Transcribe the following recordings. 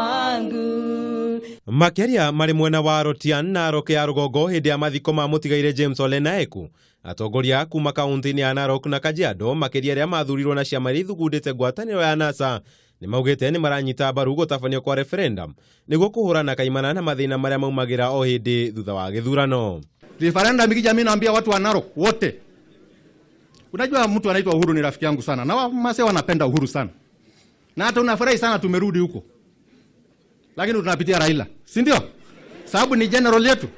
Mwangu. Makĩaria marĩ mwena wa Rotian na Narok ya rũgongo hĩndĩ ya mathiko ma mũtigaire James Ole Naeku, atongoria kuma kaunti-inĩ ya Narok na Kajiado, makĩria arĩa mathurirwo na ciama iria ithugundĩte ngwatanĩro ya NASA, nĩ maugĩte nĩ maranyita mbaru gũtabanio kwa referendum nĩguo kũhũrana kaimana na mathĩna marĩa maumagĩra o hĩndĩ thutha wa gĩthurano. Referendum ikija, mimi naambia watu wa Narok wote. Unajua mtu anaitwa Uhuru ni rafiki yangu sana, na Wamasai wanapenda Uhuru sana, na hata unafurahi sana tumerudi huko, lakini tunapitia Raila, si ndio? Sababu ni general yetu.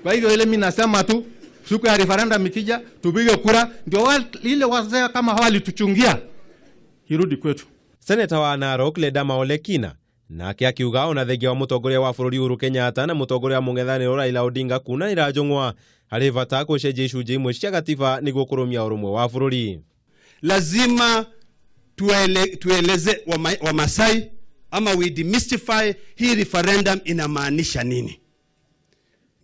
Kwa hivyo ile mimi nasema tu, siku ya referendum ikija, tupige kura, ndio ile wazee kama hawa walituchungia irudi kwetu. Seneta wa Narok Ledama Ole Kina nake akiuga ona thengia wa mũtongoria wa bũrũri Uhuru Kenyatta na mũtongoria wa mũng'ethanĩro Raila Odinga kunanĩra njũng'wa, harĩ bata gũcenjia icunjĩ imwe cia gatiba nĩguo kũrũmia ũrũmwe wa bũrũri. Lazima tueleze Wamasai ama we demystify hii referendum inamaanisha nini.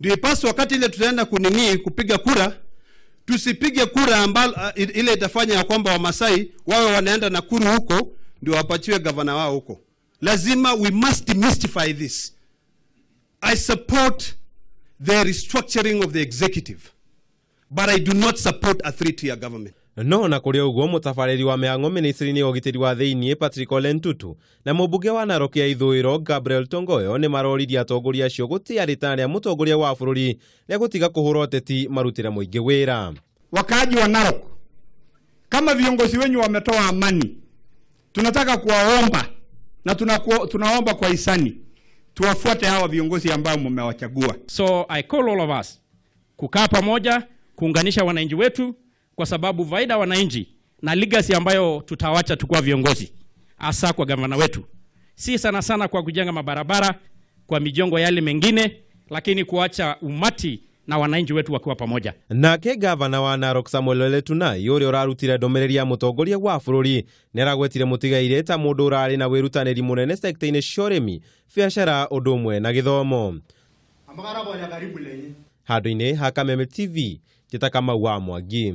Ndio ipaswa wakati ile tutaenda kunini kupiga kura, tusipige kura ambalo ile itafanya ya kwamba Wamasai wawe wanaenda Nakuru huko ndio wapatiwe gavana wao huko. Lazima we must demystify this. I support the restructuring of the executive, but I do not support a three-tier government. No na kũrĩ ũguo, mũtabarĩri wa mĩhang'o ministry-inĩ ya ũgitĩri wa thĩiniĩ Patrick Ole Ntutu na mũmbunge wa Narok ya ithũĩro Gabriel Tongoyo nĩ maroririe atongoria acio gũtĩa rĩtana rĩa mũtongoria wa bũrũri rĩa gũtiga kũhũra ũteti marutĩre mũingĩ wĩra. Wakaaji wa Narok, kama viongozi wenyu wametoa amani, tunataka kuwaomba na tunaomba kwa hisani tuwafuate hawa viongozi ambao mmewachagua. So I call all of us kukaa pamoja, kuunganisha wananchi wetu, kwa sababu faida wananchi na legacy ambayo tutawacha tukuwa viongozi, hasa kwa gavana wetu, si sana sana kwa kujenga mabarabara, kwa mijengo yale mengine, lakini kuacha umati na wananchi wetu wakiwa pamoja. Nake gavana wa Narok Samuel Ole Tunai, ũrĩa ũrarutire ndũmĩrĩri ya mũtongoria wa bũrũri, nĩ aragwetire mũtigaire ta mũndũ ũrarĩ na wĩrutanĩri mũnene sekta-inĩ cia ũrĩmi, biacara, ũndũ ũmwe na gĩthomo. Handũ-inĩ ha Kameme TV, njĩta Kamau wa Mwangi.